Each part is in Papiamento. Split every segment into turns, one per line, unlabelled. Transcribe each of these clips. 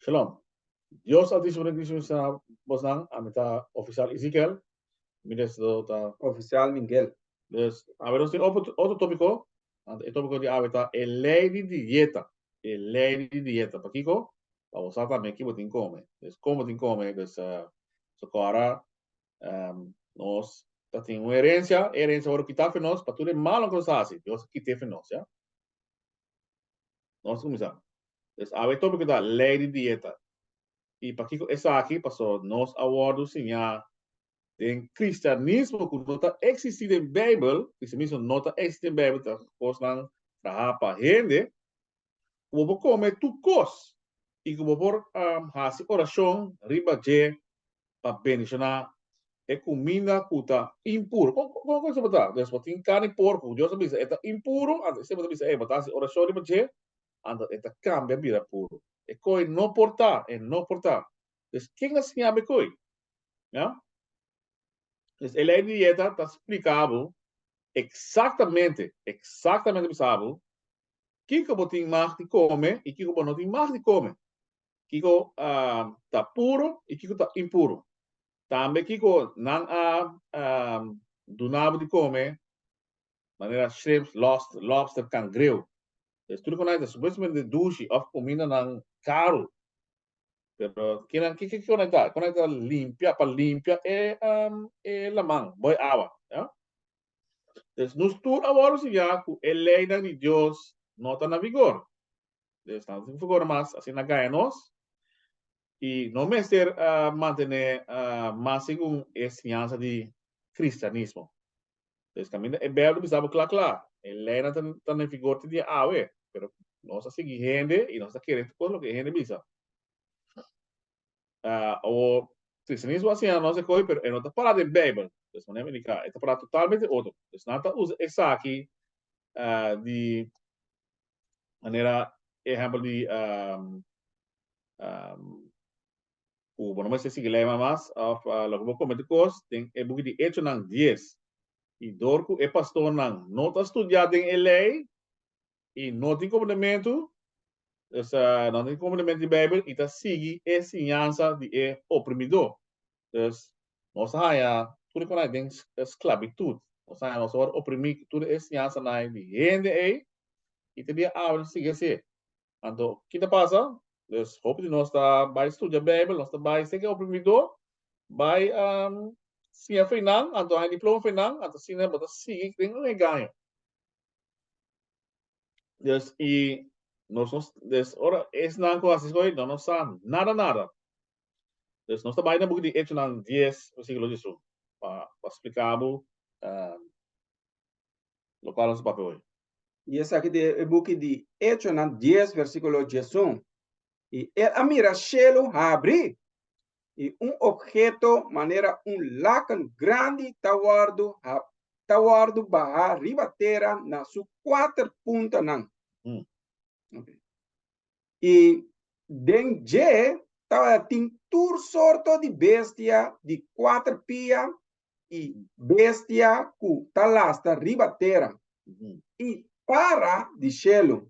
Shalom. Dios Altísimo den Cristo bendiciona bosnan. Ami ta Oficial Ezekiel. Mi desto ta
Oficial Miguel.
Dus, awe nos tin otro, otro tópiko. Anto e tópiko di awe ta e lei di dieta. E lei di dieta. Pakiko? Pa bo sa tambe ki bo tin kome. Dus, kon bo tin kome. Dus, so kora nos ta tin un herensia. E herensia wòrdu kitá for nos pa tur e malo ku nos a hasi. Dios a kit'é for nos, ya. Nos kuminsá. Dus awe e tópiko ta lei di dieta. I pakiko esaki? Pasobra nos a wòrdu siñá den kristianismo ku no ta eksistí den Beibel, kristianismo no ta eksistí den Beibel, ta kosnan trahá pa hende, ku bo por kome tur kos i ku bo por hasi orashon riba dje pa bendishoná e kuminda ku ta impuru. Kon kon kon esei bo ta? Dus bo tin karni porko ku Dios a bisa e ta impuru, anto esei bo ta bisa, ey, bo ta hasi orashon riba dje, anto e ta kambia bira puru. E koi no por ta, e no por ta. Dus ken a siña bo e koi? Ya? Dus e lei di dieta ta splika bo eksaktamente, eksaktamente bisa bo kiko bo tin mag di kome i kiko bo no tin mag di kome. Kiko ta puru i kiko ta impuru. Tambe kiko nan a duna bo di kome manera shrimps, lobster, kangreu. Dus tur ku nan ta supuestamente dushi òf kumindanan karu. Pero kinan ki ki nan ta? Ku nan ta limpia pa limpia e e laman bo e awa, ya. Dus nos tur a wòrdu siñá ku e leinan di Dios no ta na vigor. Dus nan no ta na vigor mas, asina a gaña nos. I no mester mantené mas segun e siñansa di kristianismo. Pues kaminda e Bijbel ta bisa bo kla kla, e leinan ta ta na vigor te dia awe, pero nos a sigui hende i nos ta kere tur kos loke e hende bisa. Awor, kristianismo a siña nos e kos, pero e no ta para den Bijbel. Pues manera mi indiká, e ta para totalmente otro. Pues nan ta usa esaki di manera ehèmpel di ku bo no mester sigui lei mas òf loke bo komete kos den e buki di Echonan dies. I dor ku e pastornan no ta studiá den e lei i no tin komprendementu, dus no tin komprendementu di Beibel i ta sigui e siñansa di e oprimidó. Dus nos a haña tur e konai den sklabitut. Nos a haña nos a wòrdu oprimí ku tur e siñansanan di hende ei i te dia awe nos ta sigui así. Anto, ki ta pasa? Dus, hopi di nos ta bai studia Bijbel, nos ta bai seki oprimidó, bai siña for nan, anto haña diploma for nan, anto asina bo ta sigui den un engaño. Dus, i nos no, dus ora esnan ku hasi esei, nan no sa nada nada. Dus nos ta bai na buki di Echonan dies, versíkulo diesun, pa pa splika bo Lokual nos papia hoy.
I esaki ta e buki di Echonan dies versíkulo 11. I el a mira shelu habrí, i un opheto manera un laken grandi ta wòrdu ta wòrdu bahá riba tera na su kuater puntanan. I den dje tabatin tur sorto di bestia di kuater pia i bestia ku ta lasta riba tera i para di shelu.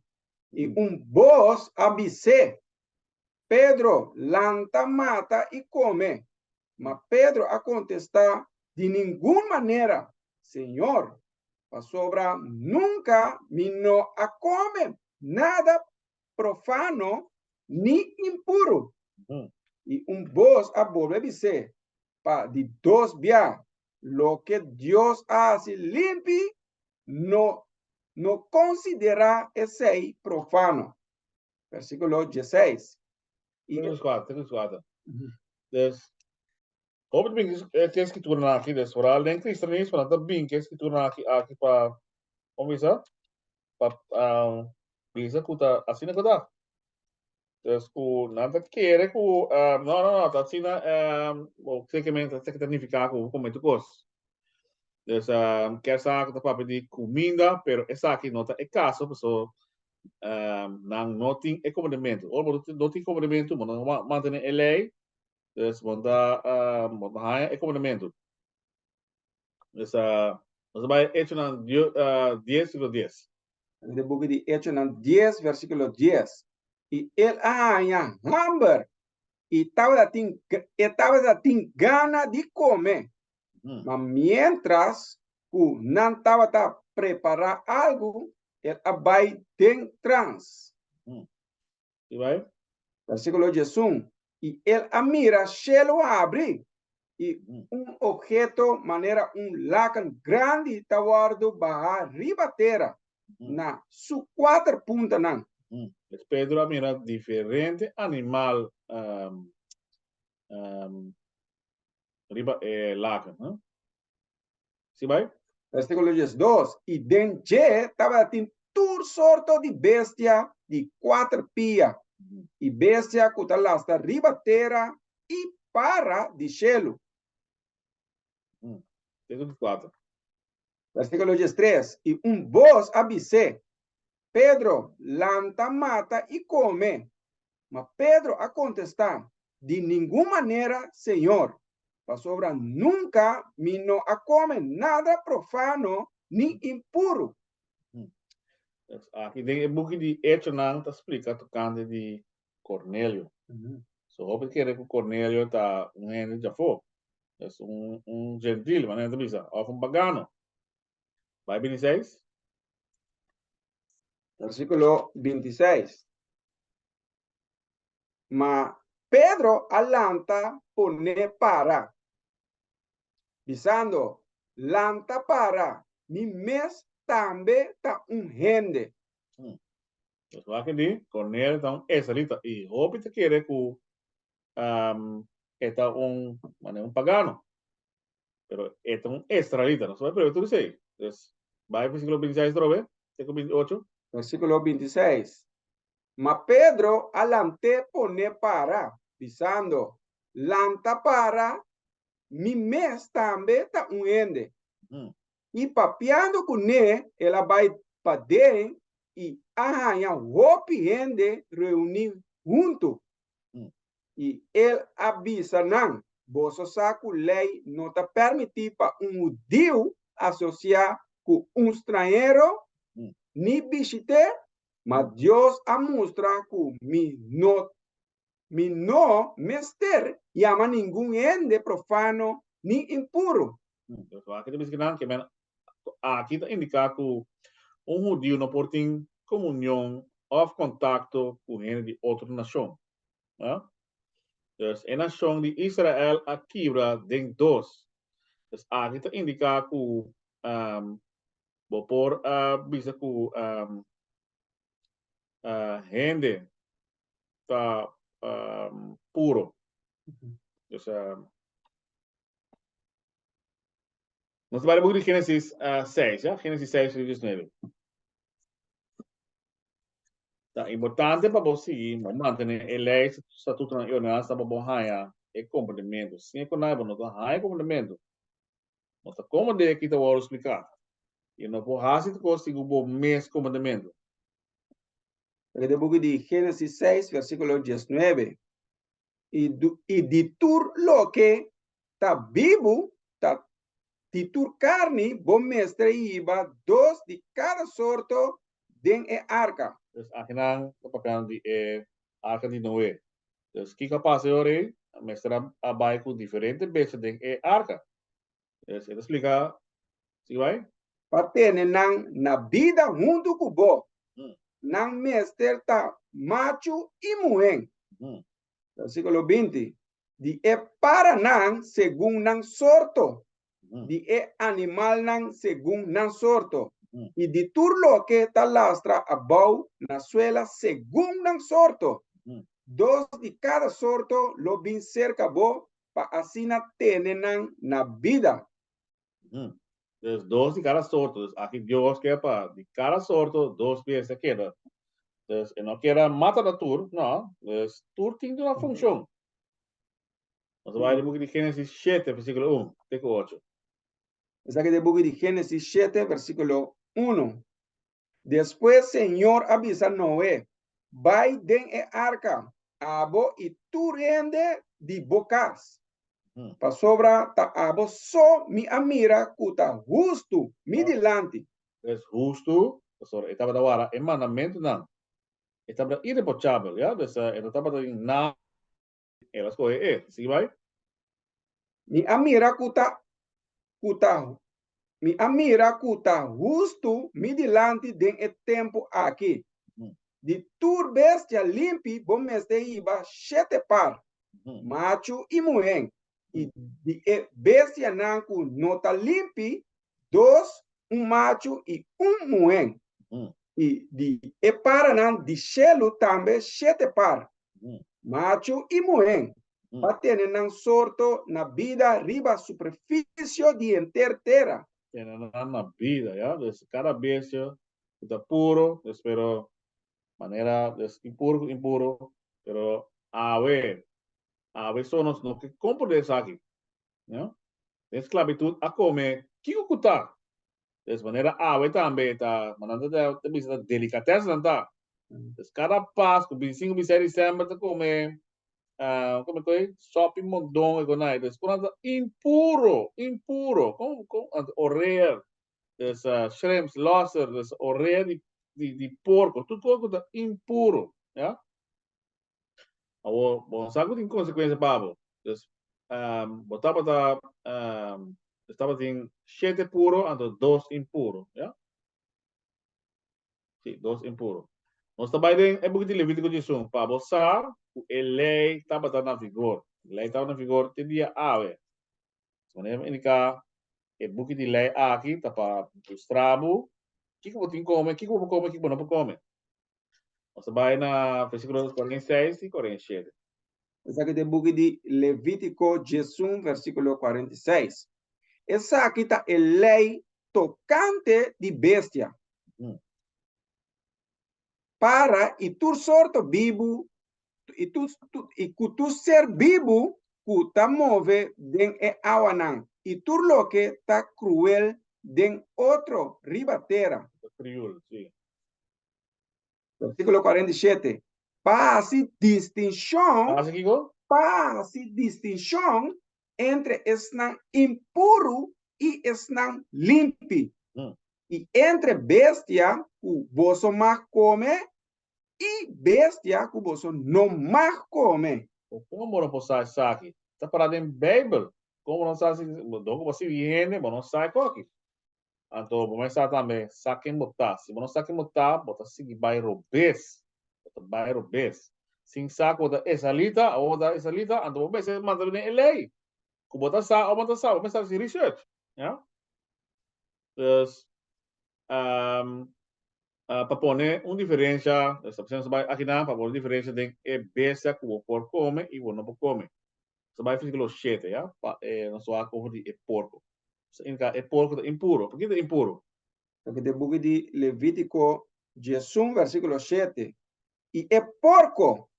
I un bos a bis'é, Pedro, lanta mata i kome. Ma Pedro a kontestá, Di ningun manera, Señor, pasobra nunka mi no a kome nada profano ni impuru. I un bos a bolbe bis'é, Pa di dos bia, loke Dios a hasi limpi, no no konsiderá esei profano. Versíkulo dieseis.
I Tres kuater, tres kuater. Dus, hopi ta bin ku e skrituranan aki, dus foral den kristianismo nan ta bin ku e skrituranan aki aki pa, kon bisa? Pa bisa ku ta asina ku ta. Dus ku nan ta kere ku no no no ta asina bo sekemente ta ta nifiká ku bo kome tur kos. Dus kier sa ku ta papia di kuminda pero esaki no ta e kaso paso nan no tin e komandamentu. Ora bo no tin komandamentu bo no mantene e lei dus bo ta bo ta haña e komandamentu. Dus nos ta bai Echonan dies versíkulo dies.
Den buki di Echonan dies versíkulo dies. I el a haña hamber i tabatin e tabatin gana di kome. Ma miéntras ku nan tabata prepará algu, el a bai den trans.
I bai?
Versíkulo 11, I el a mira shelu habri, i un obheto manera un laken grandi ta wòrdu bahá riba tera na su kuater puntanan.
Pues Pedro a mira diferente animal riba e laken. Si bai?
Versíkulo 12, I den dje tabatin tur sorto di bestia di kuater pia, i bestia ku ta lasta riba tera i para di shelu.
Versíkulo 4.
Versíkulo 13, I un bos a bis'é, Pedro, lanta, mata i kome. Ma Pedro a kontestá, Di ningun manera, Señor, pasobra nunka mi no a kome nada profano ni impuru.
Aki den e buki di Echonan ta splika tokante di Cornelio. So hopi kere ku Cornelio ta un hende djafó, es un un gentil, manera ta bisa, òf un pagano. Bai 26.
Versíkulo 26. Ma Pedro a lanta pon'é para, bisando, Lanta para, mi mes tambe ta un hende.
Nos wak di Cornelio ta un israelita i hopi ta kere ku e ta un manera un pagano. Pero e ta un israelita. Nos bai prueba tur esei. Dus bai versíkulo 26 atrobe, te ku 28.
Versíkulo 26. Ma Pedro a lant'é pon'é para, bisando, Lanta para, mi mes tambe ta un hende. I papiando kuné el a bai paden i a haña hopi hende reuní huntu. I el a bisa nan, Boso sa ku lei no ta permití pa un hudiu asosiá ku un strañero ni bishit'é, ma Dios a mustra ku mi no mi no mester yama ningun hende profano ni impuru.
Aki ta bisa kinan ke men aki ta indiká ku un hudiu no por tin komunion òf kontakto ku hende di otro nashon. Dus e nashon di Israel a kibra den dos. Dus aki ta indiká ku bo por bisa ku hende ta puro. Dus nos ta bai den buki di Génesis 6, ya? Génesis 6, versíkulo 19. Ta importante pa bo sigui, bo mantené e lei, statutonan i ordenansanan pa bo haña e komprendementu. Sin e konai bo no ta haña e komprendementu. No ta komprendé ki ta wòrdu spliká. I no por hasi tur kos segun bo mes komprendementu.
Esaki ta e buki di Génesis 6, versíkulo 19. I i di tur loke ta bibu, ta di tur karni, bo mester hiba dos di kada sorto den e arka.
Dus akinan ta papiando di e arka di Noe. Dus kiko a pasa e ora ei? Mester a bai ku diferente bestia den e arka. Dus e ta splika, sigui bai.
Pa tene nan na bida huntu ku bo, nan mester ta machu i muhé. Versíkulo 20, Di e paranan segun nan sorto, di e animalnan segun nan sorto, i di tur loke ta lastra abou na suela segun nan sorto. Dos di kada sorto lo bin serka bo pa asina tene nan na bida.
Dus dos di kada sorto. Dus aki Dios ke pa di kada sorto dos bestia keda. Dus e no kier a mata na tur, no. Dus tur tin una funcion. Nos a bai den buki di Genesis 7, versikulo 1 te ku 8.
Esaki ta e buki di Genesis 7, versikulo 1. Despues Señor a bisa Noe, Bai den e arka, abo i tur hende di bo kas, pasobra ta abo so mi a mira ku ta hustu mi dilanti.
Es hustu, pasobra e tabata wara e mandamentunan. E tabata irreprochabel, ya, dus e no tabata tin nada, el a skohe e. Sigui bai.
Mi a mira ku ta ku ta mi a mira ku ta hustu mi dilanti den e tempu aki. Di tur bestia limpi bo mester hiba shete par, machu i muhé, i di e bestianan ku no ta limpi, dos, un machu i un muhé. I di e paranan di shelu tambe shete par, machu i muhé, pa tene nan sorto na bida riba superfisio di henter tera.
Tene nan na bida, ya. Dus kada bestia ku ta puro, dus pero manera dus impuro ku impuro, pero awe, awe so nos no ke komprende esaki, ya. Den sklabitut a kome kiko ku ta, des manera awe tambe ta, ma nan ta ta bisa ta delikatèsen nan ta. Des kada Pasku, 25, 26 december ta kome kome koe sopi mondongo e konai, des ku nan ta impuro, impuro, kon kon orea des shrimps, lobster, des orea di di di porko, tur kos ku ta impuro, ya. Awor, bo no sa ku tin konsekuensia pa bo. Dus, bo tabata, dus tabatin shete puro anto dos impuro, ya? Sí, dos impuro. Nos ta bai den e buki di Levítiko diesun pa bo sa ku e lei tabata na vigor. E lei tabata na vigor te dia awe. Manera mi indiká, e buki di lei aki ta pa mustra bo kiko bo tin kome, kiko bo por kome, kiko bo no por kome. Nos ta bai na versíkulo 46 i 47.
Esaki ta e buki di Levítiko 11, versíkulo 46. Esaki ta e lei tokante di bestia. Para i tur sorto bibu i tur i ku tur ser bibu ku ta move den e awanan i tur loke ta kruel den otro riba tera.
Ta kriul, sí.
Versíkulo 47. Pa hasi distinshon.
Pa hasi kiko?
Pa hasi distinshon entre esnan impuru i esnan limpi, i entre bestia ku boso mag kome i bestia ku boso no mag kome.
Kon bo no por sa esaki? Ta pará den Beibel. Kon bo no sa si dor ku bo sigui hende bo no sa e koki? Anto bo mester sa tambe sa ken bo ta. Si bo no sa ken bo ta, bo ta sigui bai robes. Bo ta bai robes. Sin sa ku bo ta israelita o bo ta israelita, anto bo mester mantene den e lei. Ku bo ta sa o bo no ta sa, bo mester hasi research. Ya. Dus, pa pone un diferensha, dus ta pensando bai akinan pa pone un diferensha den e bestia ku bo por kome i bo no por kome. Nos ta bai versíkulo shete, ya, pa e nos wak over di e porko. Nos ta indiká e porko ta impuro. Pakiko ta impuro?
Loke ta e buki di Levítiko 11, versíkulo 7, I e porko,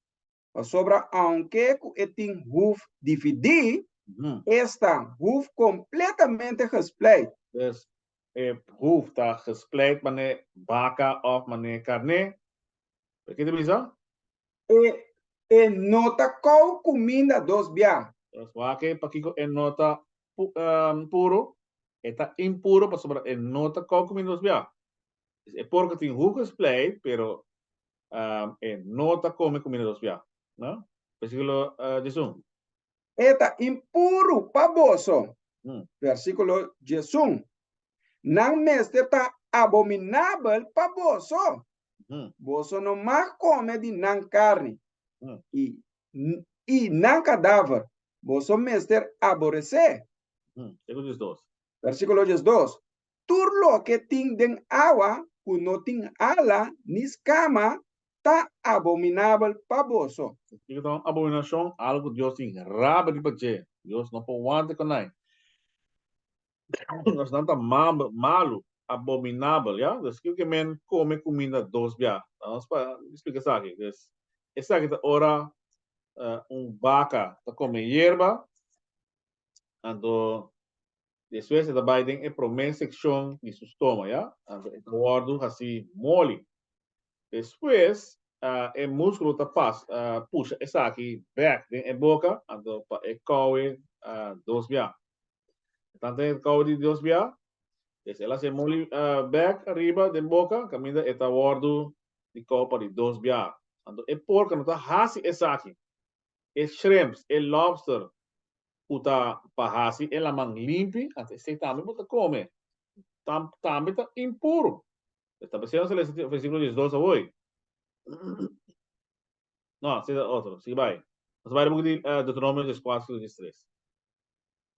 pasobra aunke ku e tin huf dividí, esta, huf kompletamente gespleit.
Dus, e huf ta gespleit manera baka òf manera karné. Ke ta bisa?
E e no ta kou kuminda dos bia.
Pues wak e pakiko e no ta puro? E ta impuro pasobra e no ta kou kuminda dos bia. E porko tin hoek gespleit, pero e no ta kome kuminda dos bia. No? Versíkulo 11.
E ta impuru pa boso. Versíkulo 11. Nan mester ta abominabel pa boso. Boso no mag kome di nan karni, i i nan kadaver boso mester aboresé. Versíkulo 12, Tur loke tin den awa ku no tin ala ni skama ta abominabel pa boso.
Kiko ta un abominashon? Algu ku Dios tin rabia riba dje. Dios no por wanta ku nan. Nos nan ta malu, abominabel, ya. Dus kiko ke men kome kuminda dos bia? Nos pa splika esaki. Dus esaki ta ora un baka ta kome yerba, anto despues e ta bai den e promé sekshon di su stoma, ya. Anto e ta wòrdu hasi moli. Despues e muskulo ta pas pusha esaki bèk den e boka, anto pa e kowe dos bia. Tanta e kou di Dios bia, des el a hasi moli bek ariba den boka, kaminda e ta wòrdu di kou pa di dos bia. Anto e porka no ta hasi esaki. E shrimps, e lobster ku ta pa hasi e laman limpi, anto esei tambe bo ta kome. Tam, tambe ta impuru. Establesé nos a lesa versíkulo diesdos awor. No, esei ta otro. Sigui bai. Nos a bai den buki di Deuteronomio dieskuater, versíkulo diestres.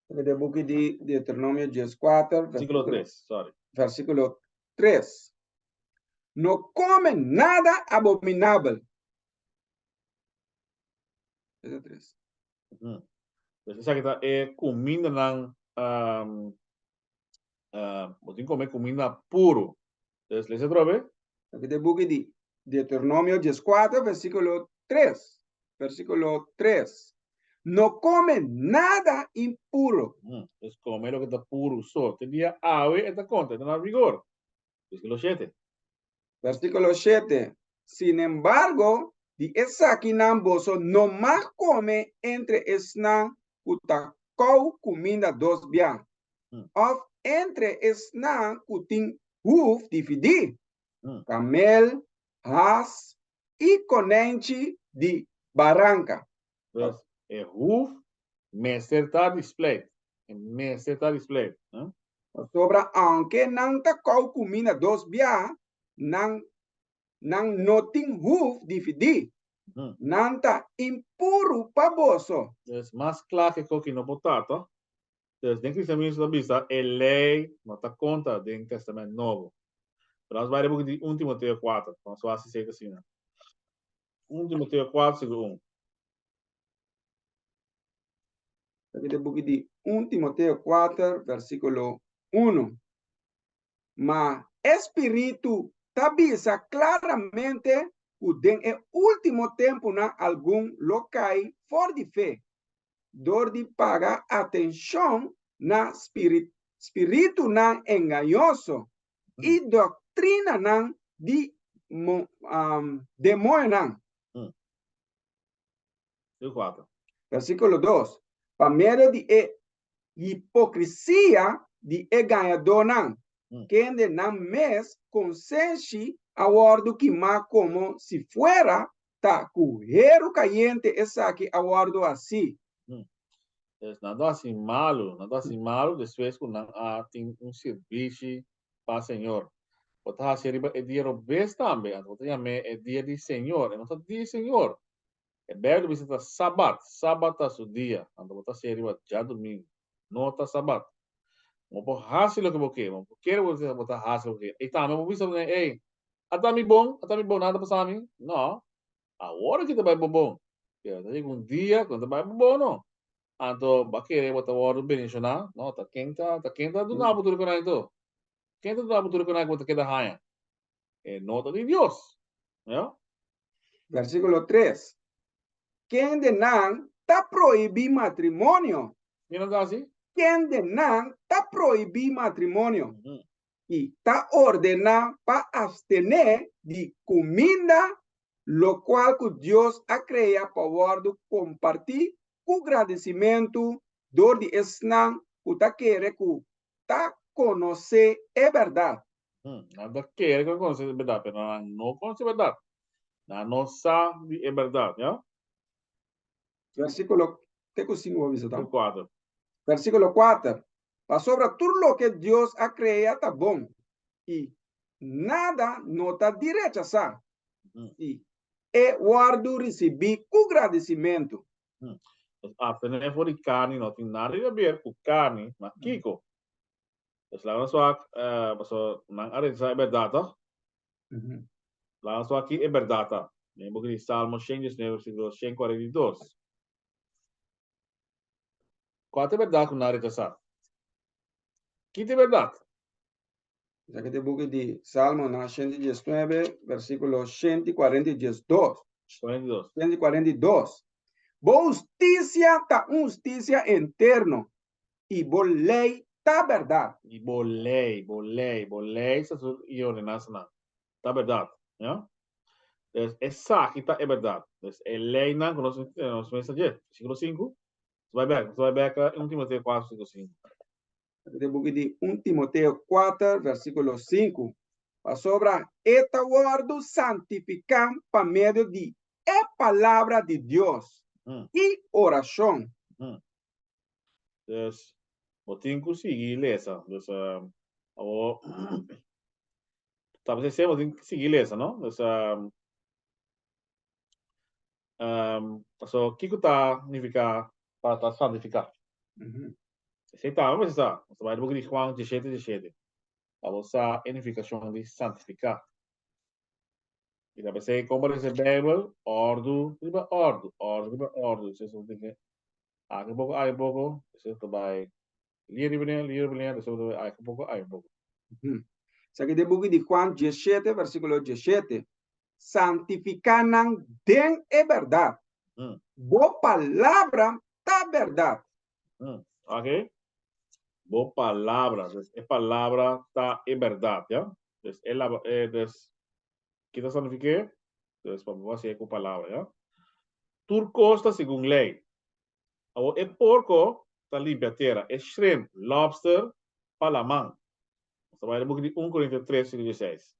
Den buki di Deuteronomio dieskuater,
versíkulo tres, sorry.
Versíkulo tres. No kome nada abominabel. Esa tres.
Pues esaki ta e kumindanan, bo tin kome kuminda puru. Entonces, lesa otra vez.
Esaki ta e buki di Deuteronomio dieskuater, versíkulo tres. Versíkulo tres. No kome nada impuro.
Pues kome loke ta puru so. Te dia awe e ta konta, e ta na vigor. Versíkulo shete.
Versíkulo shete, Sinembargo, di esakinan boso no mag kome entre esnan ku ta kou kuminda dos bia, òf entre esnan ku tin huf dividí, kamel, has i konènchi di baranka.
Pues, e huf mester ta display. E mester ta display.
Pasobra aunke nan ta kou kuminda dos bia, nan nan no tin huf dividí. Nan ta impuru pa boso.
Dus mas kla ke koki no por ta, to? Dus den kristianismo ta bisa e lei no ta konta den Testament Nobo. Pero nos bai den buki di un Timoteo kuater, pa nos wak si esei ta asina. Un Timoteo kuater, versíkulo un.
Esaki ta e buki di un Timoteo kuater, versíkulo unu. Ma e spiritu ta bisa klaramente ku den e último tempunan algun lo kai for di fe, dor di paga atenshon na spiritunan engañoso i doktrinanan di demoñonan. Versíkulo dos, Pa medio di e hipokrisia di e gañadónan, kende nan mes konsenshi a wòrdu kimá komo si fuera ta ku heru kayente esaki a wòrdu hasí.
Pues nan ta hasi malu, nan ta hasi malu despues ku nan a tin un sirbishi pa Señor. Bo ta hasi riba e dia robes tambe, anto bo ta yam'é e dia di Señor. E no ta dia di Señor. E Bijbel ta bisa ta Sabat, Sabat ta su dia, anto bo ta hasié riba djadumingu. No ta Sabat. Bo por hasi loke bo ke, bo por kere bo ta hasi loke bo ke. I tambe bo bisa bo, ey, ata mi bon, ata mi bon, nada ta pasa mi. No, awor aki ta bai bo bon. Pero ta yega un dia ku no ta bai bo bon no. Anto bo a kere bo ta wòrdu bendishoná? No, ta ken ta, ta ken ta duna bo tur e konai anto? Ken ta duna bo tur e konai ku bo ta keda haña? E no ta di Dios. Ya?
Versíkulo tres, Kende nan ta prohibí matrimonio?
Ken nan ta hasi?
Kende nan ta prohibí matrimonio i ta ordená pa abstené di kuminda lokual ku Dios a krea pa wòrdu kompartí ku gradisimentu dor di esnan ku ta kere ku ta konosé e bèrdat.
Nan ta kere ku nan konosé e bèrdat, pero nan no konosé e bèrdat. Nan no sa di e bèrdat, ya.
Versíkulo, te ku sinku bo bisa ta?
Te kuater.
Versíkulo kuater, Pasobra tur loke Dios a krea ta bon, i nada no ta di rechasá, si e wòrdu risibí ku gradisimentu.
Pues abstené for di karni no tin nada di haber ku karni, ma kiko? Pues laga nos wak, pasobra nan a rechasá e bèrdat, tòg? Laga nos wak ki e bèrdat ta. Den e buki di Salmo shen diesnuebe, versíkulo shen kuarenta i dos. Kua ta e bèrdat ku nan a rechasá? Ki ta e bèrdat?
Esaki ta e buki di Salmonan 119, versíkulo 142.
42.
142. Bo hustisia ta un hustisia eterno, i bo lei ta bèrdat.
I bo lei, bo lei, bo lei, statuto i ordenansanan ta bèrdat. Ya? Dus esaki ta e bèrdat. Dus e leinan ku nos nos mester dje. Versíkulo sinku. Nos bai bèk, nos bai bèk un Timoteo kuater, versíkulo sinku.
Esaki ta e buki di un Timoteo kuater, versíkulo sinku. Pasobra e ta wòrdu santifiká pa medio di e palabra di Dios i orashon.
Dus, bo tin ku sigui lesa. Dus, awor, ta bisa bo tin ku sigui lesa, no? Dus, paso kiko ta nifiká pa ta santifiká? Esei tambe bo sa. Nos ta bai den buki di Juan diesshete diesshete. Pa bo sa e nifikashon di santifiká. I ta p'esei kon bo lesa e Beibel, òrdu riba òrdu, òrdu riba òrdu. Esei bo tin ke aki poko, aki poko, esei ta bai lia riba lia, lia riba lia, esei ta bai aki poko, aki poko.
Esaki ta e buki di Juan diesshete, versíkulo diesshete, Santifiká nan den e bèrdat. Bo palabra ta bèrdat.
Ok. Bo palabra. Dus e palabra ta e bèrdat, ya. Dus e laba, e, dus, ki ta santifiké? Dus pa bo hasié ku palabra, ya. Tur kos ta segun lei. Awor e porko ta limpia tera, e shrimp, lobster, pa laman. Nos ta bai den buki di un Korintio tres, versíkulo dieseis.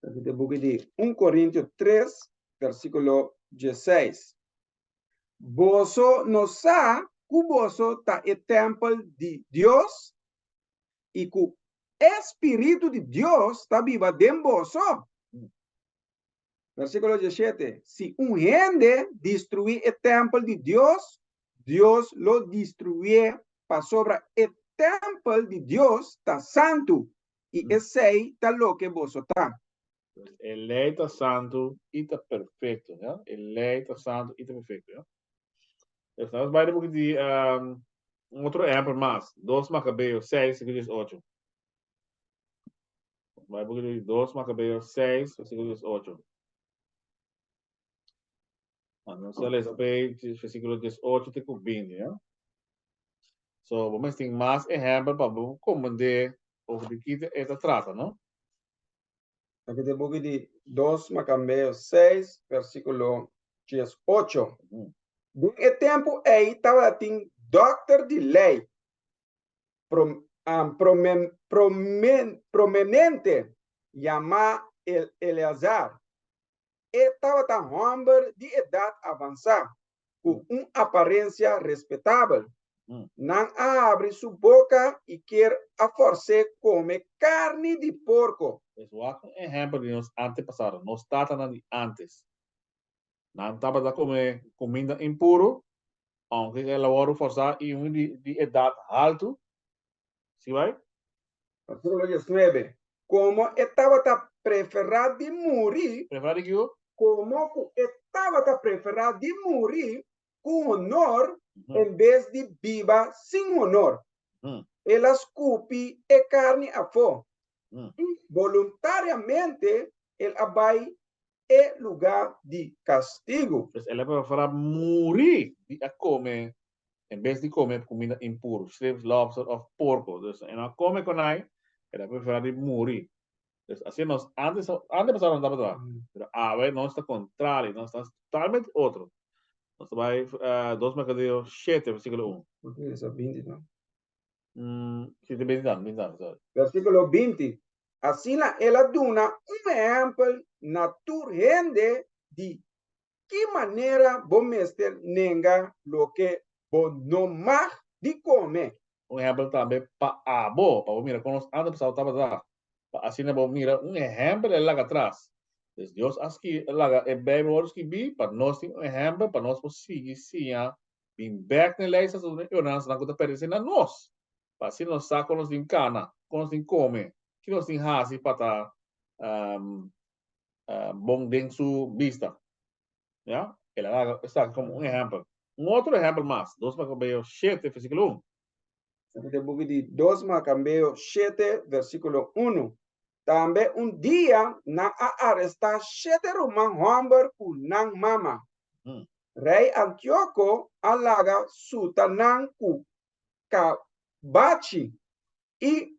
Esaki ta e buki di un Korintio tres, versíkulo dieseis. Boso no sa ku boso ta e tèmpel di Dios i ku e spiritu di Dios ta biba den boso? Versíkulo diesshete, Si un hende destruí e tèmpel di Dios, Dios lo destruié, pasobra e tèmpel di Dios ta santu, i esei ta loke boso ta.
Pues e lei ta santu i ta perfekto, ya. E lei ta santu i ta perfekto, ya. Pues nos bai den buki di un otro ehempel mas, Dos Macabeo seis, versíkulo diesocho. Nos bai buki di Dos Macabeo seis, versíkulo diesocho. Nos a lesa p'e versíkulo diesocho te ku binti, ya. So, bo mester tin mas ehempel pa bo komprendé over di ki e ta trata, no?
Aki ta e buki di Dos Makambeo seis, versíkulo diesocho. Den e tempu ei tabatin dòkter di lei prominente yamá Eleazar. E tabata hòmber di edat avansá, ku un aparensia respetabel. Nan a habri su boka i kier a fòrs'é kome karni di porko.
Pues wak un ehèmpel di nos antepasado, nos tatanan di ántes. Nan tabata kome kuminda impuru, ounke el a wòrdu fòrsá i un di edat haltu. Si bai?
Versíkulo diesnuebe, Komo e tabata preferá di muri.
Preferá di kiko?
Komo ku e tabata preferá di muri ku honor en bes di biba sin honor. El a skupi e karni afó i boluntariamente el a bai e lugá di kastigu.
Pues el a preferá muri di a kome en bes di kome kuminda impuru, shrimps, lobster òf porko. Dus e no a kome konai, el a preferá di muri. Dus asina nos antes antepasadonan tabata, pero awe nos ta kontrali, nos ta totalmente otro. Nos ta bai Dos Macabeo shete versikulo un.
Bo tin lesa binti no?
Si ta binti tantu, binti tantu, sorry.
Versikulo binti, Asina el a duna un ehèmpel na tur hende di ki manera bo mester nenga loke bo no mag di kome.
Un ehèmpel tambe pa abo, pa bo mira kon nos antepasado tabata, pa asina bo mira un ehèmpel el laga atras. Pues Dios a ski laga e Bijbel wòrdu skibí pa nos tin un ehèmpel, pa nos por sigui siña bin bèk na e lei, statuto i ordenansanan ku ta pertenesé na nos, pa asina nos sa kon nos tin kana, kon nos tin kome, ki nos tin hasi pa ta bon den su bista. Ya, el a laga esaki komo un ehèmpel. Un otro ehèmpel mas, Dos Makabeo shete, versíkulo un.
Esaki ta e buki di Dos Makabeo shete, versíkulo unu. Tambe un dia nan a arestá shete ruman hòmber ku nan mama. Rei Antioko a laga suta nan ku kabachi i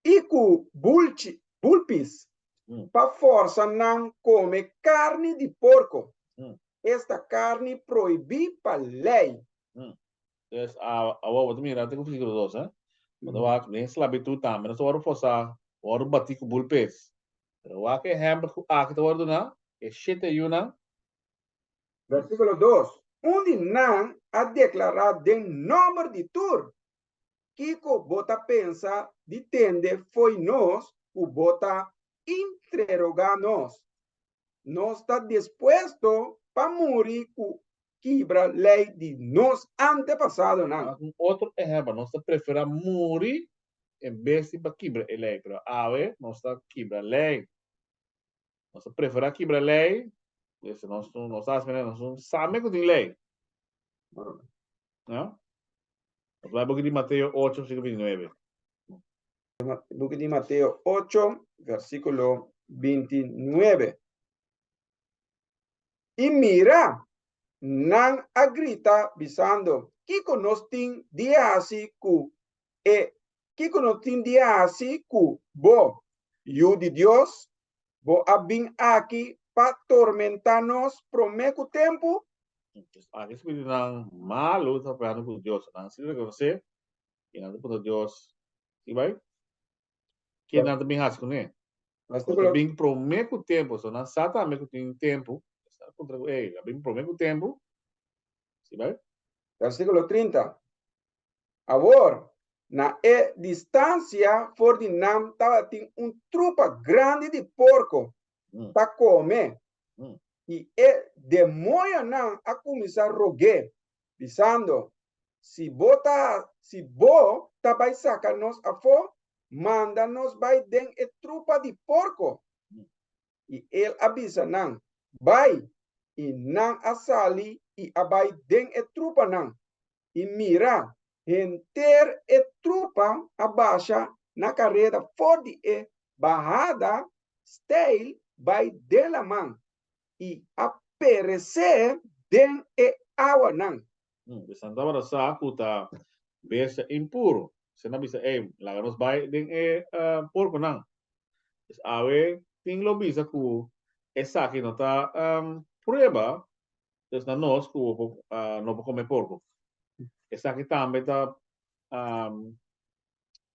i ku bulchi, bulpis, pa forsa nan kome karni di porko, esta karni prohibí pa lei.
Pues, awor bo ta mira te ku versíkulo dos, eh? Bo ta wak den sklabitut tambe nos ta wòrdu forsá. Wòrdu batí ku bulpes. Pero wak e ehèmpel ku aki ta wòrdu duná, e shete yunan.
Versíkulo dos, Un di nan a deklará den nòmber di tur, Kiko bo ta pensa di tende fo'i nos ku bo ta interogá nos? Nos ta dispuesto pa muri ku kibra lei di nos antepasadonan.
Un otro ehèmpel, nos ta preferá muri en bes di pa kibra e lei, pero awe nos ta kibra lei. Nos ta preferá kibra lei, pues nos no sa hasi nos no sa me ku tin lei. No? Nos bai buki di Mateo 8, versíkulo 29.
Buki di Mateo 8, versíkulo 29. I mira, nan a grita bisando, Kiko nos tin di hasi ku e, kiko nos tin di hasi ku bo, Yu di Dios? Bo a bin aki pa tormentá nos promé ku tempu?
Aki spiritunan malu ta hablando ku Dios. Nan si rekonosé i nan ta puntra Dios, Si bai? Ke nan ta bin hasi kuné? Bo ta bin promé ku tempu. So nan sa tambe ku tin tempu. Nan ta puntra ku, ey, a bin promé ku tempu. Si bai?
Versíkulo 30. Awor, na e distansia for di nan tabatin un trupa grandi di porko ta kome, i e demoñonan a kuminsá rog'é, bisando, Si bo ta, si bo ta bai saka nos afó, manda nos bai den e trupa di porko. I el a bisa nan, Bai! I nan a sali i a bai den e trupanan. I mira, henter e trupa a basha na kareda for di e bahada steil bai den laman, i a peresé den e awanan.
Esnan tabata sa ku ta bestia impuru. Esnan a bisa, Ey, laga nos bai den e porkonan. Pues awe tin lo bisa ku esaki no ta prueba dus na nos ku bo no por kome porko. Esaki tambe ta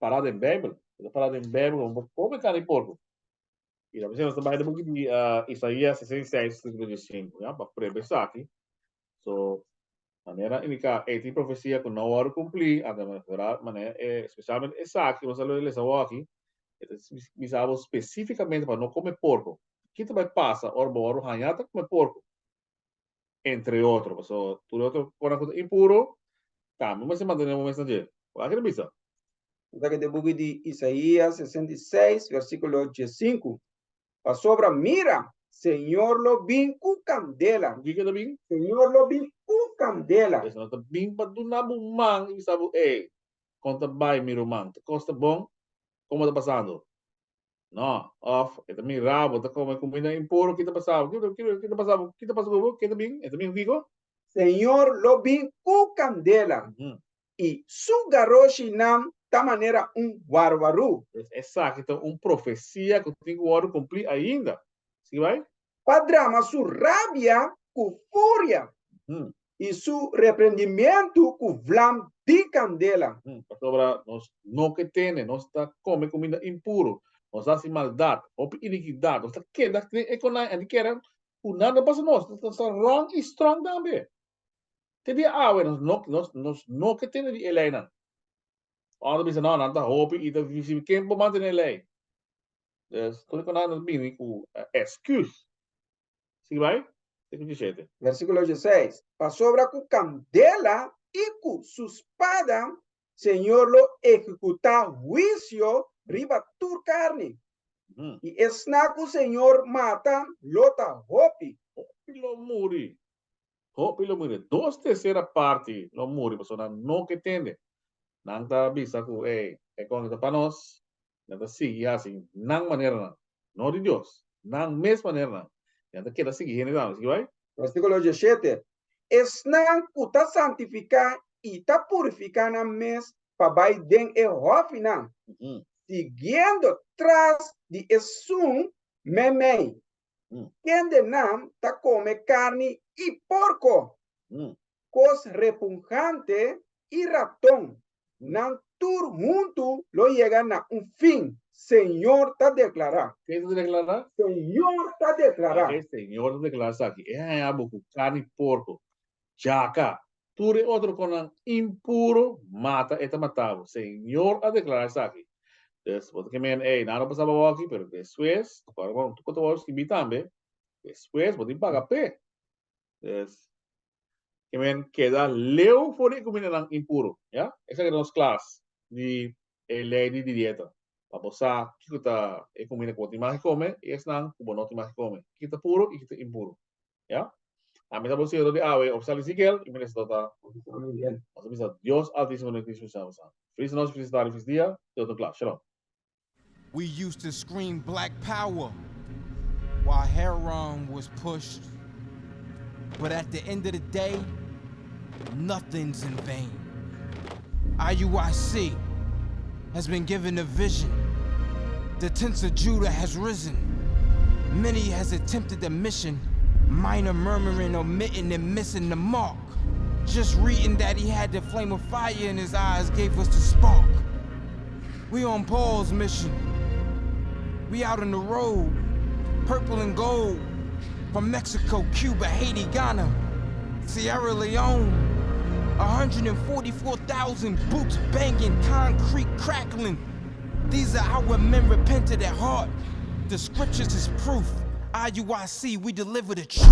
pará den Beibel. E ta pará den Beibel ku bo por kome karni di porko. I ta bisa nos ta bai den buki di Isaías 66 versíkulo 15, ya, pa prueba esaki. So, manera indiká, ei tin profesia ku no wòrdu kumplí, anto manera e, spesialmente esaki ku nos a lesa awor aki, e ta bisa bo spesífikamente pa no kome porko. Ki ta bai pasa ora bo wòrdu hañá ta kome porko? Entre otro, pasobra tur e otro kosnan ku ta impuro, tambe mester mantené bo mes na dje. Wak e ta bisa?
Esaki ta e buki di Isaías 66, versíkulo 15. Pasobra mira, Señor lo bin ku kandela.
Ku kiko ta bin?
Señor lo bin ku kandela.
Pues no ta bin pa duna bo man i bisa bo, Ey, kon ta bai mi ruman? Ta kos ta bon? Komo ta pasando? No, òf e ta mira bo ta kome kuminda impuru, ki ta pasa bo? Kiko, kiko, ki ta pasa bo? Ki ta pasa ku bo? Ke ta bin? E ta bin ku kiko?
Señor lo bin ku kandela. I su garoshinan ta manera un warwarú.
Pues esaki ta un profesia ku tin ku wòrdu kumplí ainda. Sigui bai.
Pa drama su rabia ku furia i su reprendimentu ku vlam di kandela.
Pasobra nos no ke tene, nos ta kome kuminda impuru, nos ta hasi maldat, hopi inikidat, nos ta keda den e konai anti kere ku nada pasa nos, nos ta ròn i stròn tambe. Te dia awe nos no nos nos no ke tene di e leinan. Ora ta bisa no nan ta hopi i ta difícil ken por mantene e lei. Dus tur e konan ta bini ku excuse. Sigui bai, versículo 17.
Versículo 16, Pasobra ku kandela i ku su spada Señor lo ehekutá huisio riba tur karni, i esnan ku Señor mata lo ta hopi.
Hopi lo muri. Hopi lo muri. Dos tercera parti lo muri pasobra nan no ke tende. Nan ta bisa ku ey, e kon ta pa nos. Nan ta sigui hasi nan maneranan, no di Dios, nan mes maneranan. I nan ta keda sigui hende tambe. Sigui bai.
Versíkulo 17, Esnan ku ta santifiká i ta purifiká nan mes pa bai den e hòfinan, siguiendo tras di esun meimei Kendenan ta kome karni i porko, kos repunhante i raton, nan tur huntu lo yega na un fin, Señor ta deklará.
Ken ta deklará?
Señor ta deklará.
Oke, Señor ta deklará esaki. E haña bo ku karni porko, djaka, tur e otro konan impuro, mata e ta mata bo. Señor a deklará esaki. Dus, bo ta ke men, ey, nan no pasaba awor aki, pero despues, ora ku ta wòrdu skibí tambe, despues bo tin paga p'e. Dus, ke men keda leu for di e kumindanan impuro, ya. Esaki ta nos klas di e lei di dieta, pa bo sa kiko ta e kuminda ku bo tin mag di kome i esnan ku bo no tin mag di kome, kiko ta puro i kiko ta impuro, ya. Ami ta bo siñador di awe, Ofisial Ezekiel, i mi nesesitá ta Nos a bisa Dios Altísimo den Cristo Jesús. Felis nochi, felis tardi, felis dia, te otro klas. Shalom.
We used to scream black power while heroin was pushed. But at the end of the day, nothing's in vain. IUIC has been given a vision. The tents of Judah has risen. Many has attempted the mission, minor murmuring, omitting, and missing the mark. Just reading that he had the flame of fire in his eyes gave us the spark. We on Paul's mission. We out on the road, purple and gold. From Mexico, Cuba, Haiti, Ghana, Sierra Leone. 144,000 boots banging, concrete crackling. These are our men repented at heart. The scriptures is proof. IUIC, we deliver the truth.